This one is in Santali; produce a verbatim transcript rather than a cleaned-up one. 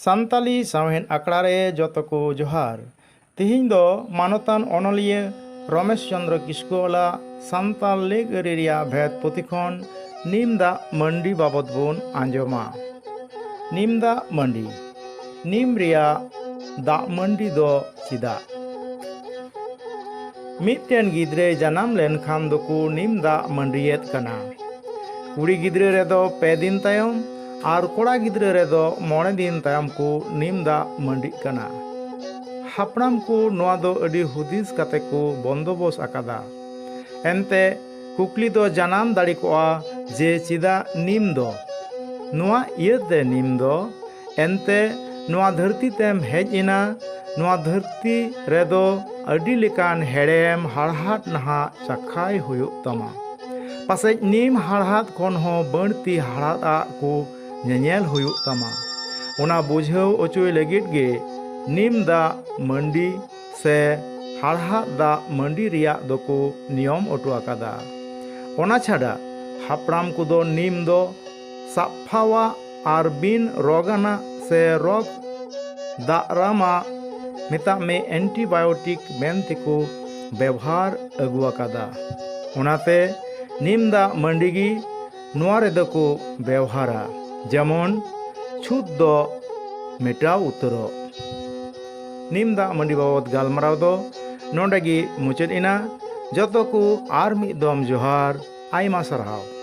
ᱥᱟᱱᱛᱟᱞᱤ ᱥᱟᱶᱦᱮᱫ ᱟᱠᱷᱲᱟ ᱨᱮ ᱡᱚᱛᱚ ᱠᱚ ᱡᱚᱦᱟᱨ᱾ ᱛᱤᱦᱤᱧ ᱫᱚ ᱢᱟᱱᱚᱛᱟᱱ ᱚᱱᱚᱞᱤᱭᱟᱹ ᱨᱚᱢᱮᱥ ᱪᱚᱸᱫᱽᱨᱚ ᱠᱤᱥᱠᱩ ᱚᱞᱟᱜ ᱥᱟᱱᱛᱟᱲ ᱞᱤᱜ ᱟᱹᱨᱤ ᱨᱮᱭᱟᱜ ᱵᱷᱮᱫ ᱯᱩᱛᱷᱤ ᱠᱷᱚᱱ ᱱᱤᱢ ᱫᱟᱜ ᱢᱟᱹᱱᱰᱤ ᱵᱟᱵᱚᱛ ᱵᱚᱱ ᱟᱸᱡᱚᱢᱟ᱾ ᱱᱤᱢ ᱫᱟᱜ ᱢᱟᱹᱱᱰᱤ᱾ ᱱᱤᱢ ᱨᱮᱭᱟᱜ ᱫᱟᱜ ᱢᱟᱹᱱᱰᱤ ᱫᱚ ᱪᱮᱫᱟᱜ? ᱢᱤᱫᱴᱮᱱ ᱜᱤᱫᱽᱨᱟᱹᱭ ᱡᱟᱱᱟᱢ ᱞᱮᱱᱠᱷᱟᱱ ᱫᱚᱠᱚ ᱱᱤᱢ ᱫᱟᱜ ᱢᱟᱹᱱᱰᱤᱭᱮᱫ ᱠᱟᱱᱟ᱾ ᱠᱩᱲᱤ ᱜᱤᱫᱽᱨᱟᱹ ᱨᱮᱫᱚ ᱯᱮ ᱫᱤᱱ ᱛᱟᱭᱚᱢ ᱟᱨ ᱠᱚᱲᱟ ᱜᱤᱫᱽᱨᱟᱹ ᱨᱮᱫᱚ ᱢᱚᱬᱮ ᱫᱤᱱ ᱛᱟᱭᱚᱢ ᱠᱚ ᱱᱤᱢ ᱫᱟᱜ ᱢᱟᱹᱱᱰᱤᱜ ᱠᱟᱱᱟ᱾ ᱦᱟᱯᱲᱟᱢ ᱠᱚ ᱱᱚᱣᱟ ᱫᱚ ᱟᱹᱰᱤ ᱦᱩᱫᱤᱥ ᱠᱟᱛᱮ ᱠᱚ ᱵᱚᱱᱫᱚᱵᱚᱥ ᱟᱠᱟᱫᱟ᱾ ᱮᱱᱛᱮ ᱠᱩᱠᱞᱤ ᱫᱚ ᱡᱟᱱᱟᱢ ᱫᱟᱲᱮ ᱠᱚᱜᱼᱟ ᱡᱮ ᱪᱮᱫᱟᱜ ᱱᱤᱢ ᱫᱚ? ᱱᱚᱣᱟ ᱤᱭᱟᱹᱛᱮ ᱱᱤᱢ ᱫᱚ ᱮᱱᱛᱮ ᱱᱚᱣᱟ ᱫᱷᱟᱹᱨᱛᱤ ᱛᱮᱢ ᱦᱮᱡ ᱮᱱᱟ᱾ ᱱᱚᱣᱟ ᱫᱷᱟᱹᱨᱛᱤ ᱨᱮᱫᱚ ᱟᱹᱰᱤ ᱞᱮᱠᱟᱱ ᱦᱮᱲᱮᱢ ᱦᱟᱲᱦᱟᱫ ᱱᱟᱦᱟᱜ ᱪᱟᱠᱷᱟᱭ ᱦᱩᱭᱩᱜ ᱛᱟᱢᱟ᱾ ᱯᱟᱥᱮᱡ ᱱᱤᱢ ᱦᱟᱲᱦᱟᱫ ᱠᱷᱚᱱ ᱦᱚᱸ ᱵᱟᱹᱲᱛᱤ ᱦᱟᱲᱦᱟᱫ ᱟᱜ ᱠᱚ ᱧᱮᱧᱮᱞ ᱦᱩᱭᱩᱜ ᱛᱟᱢᱟ᱾ ᱚᱱᱟ ᱵᱩᱡᱷᱟᱹᱣ ᱚᱪᱚᱭ ᱞᱟᱹᱜᱤᱫ ᱜᱮ ᱱᱤᱢ ᱫᱟᱜ ᱢᱟᱹᱱᱰᱤ ᱥᱮ ᱦᱟᱲᱦᱟᱫ ᱫᱟᱜ ᱢᱟᱹᱱᱰᱤ ᱨᱮᱭᱟᱜ ᱫᱚᱠᱚ ᱱᱤᱭᱚᱢ ᱚᱴᱚ ᱟᱠᱟᱫᱟ᱾ ᱚᱱᱟ ᱪᱷᱟᱰᱟ ᱦᱟᱯᱲᱟᱢ ᱠᱚᱫᱚ ᱱᱤᱢ ᱫᱚ ᱥᱟᱯᱷᱟᱣᱟᱜ ᱟᱨ ᱵᱤᱱ ᱨᱚᱜᱟᱱᱟᱜ ᱥᱮ ᱨᱚᱜᱽ ᱫᱟᱨᱟᱢᱟᱜ, ᱢᱮᱛᱟᱜ ᱢᱮ ᱮᱱᱴᱤᱵᱟᱭᱳᱴᱤᱠ, ᱢᱮᱱ ᱛᱮᱠᱚ ᱵᱮᱵᱷᱟᱨ ᱟᱹᱜᱩ ᱟᱠᱟᱫᱟ᱾ ᱚᱱᱟᱛᱮ ᱱᱤᱢ ᱫᱟᱜ ᱢᱟᱹᱱᱰᱤ ᱜᱮ ᱱᱚᱣᱟ ᱨᱮᱫᱚ ᱠᱚ ᱵᱮᱣᱦᱟᱨᱟ, ᱡᱮᱢᱚᱱ ᱪᱷᱩᱛ ᱫᱚ ᱢᱮᱴᱟᱣ ᱩᱛᱟᱹᱨᱚᱜ᱾ ᱱᱤᱢ ᱫᱟᱜ ᱢᱟᱹᱰᱤ ᱵᱟᱵᱚᱛ ᱜᱟᱞᱢᱟᱨᱟᱣ ᱫᱚ ᱱᱚᱰᱮ ᱜᱮ ᱢᱩᱪᱟᱹᱫ ᱮᱱᱟ᱾ ᱡᱚᱛᱚ ᱠᱚ ᱟᱨ ᱢᱤᱫ ᱫᱚᱢ ᱡᱚᱦᱟᱨ, ᱟᱭᱢᱟ ᱥᱟᱨᱦᱟᱣ᱾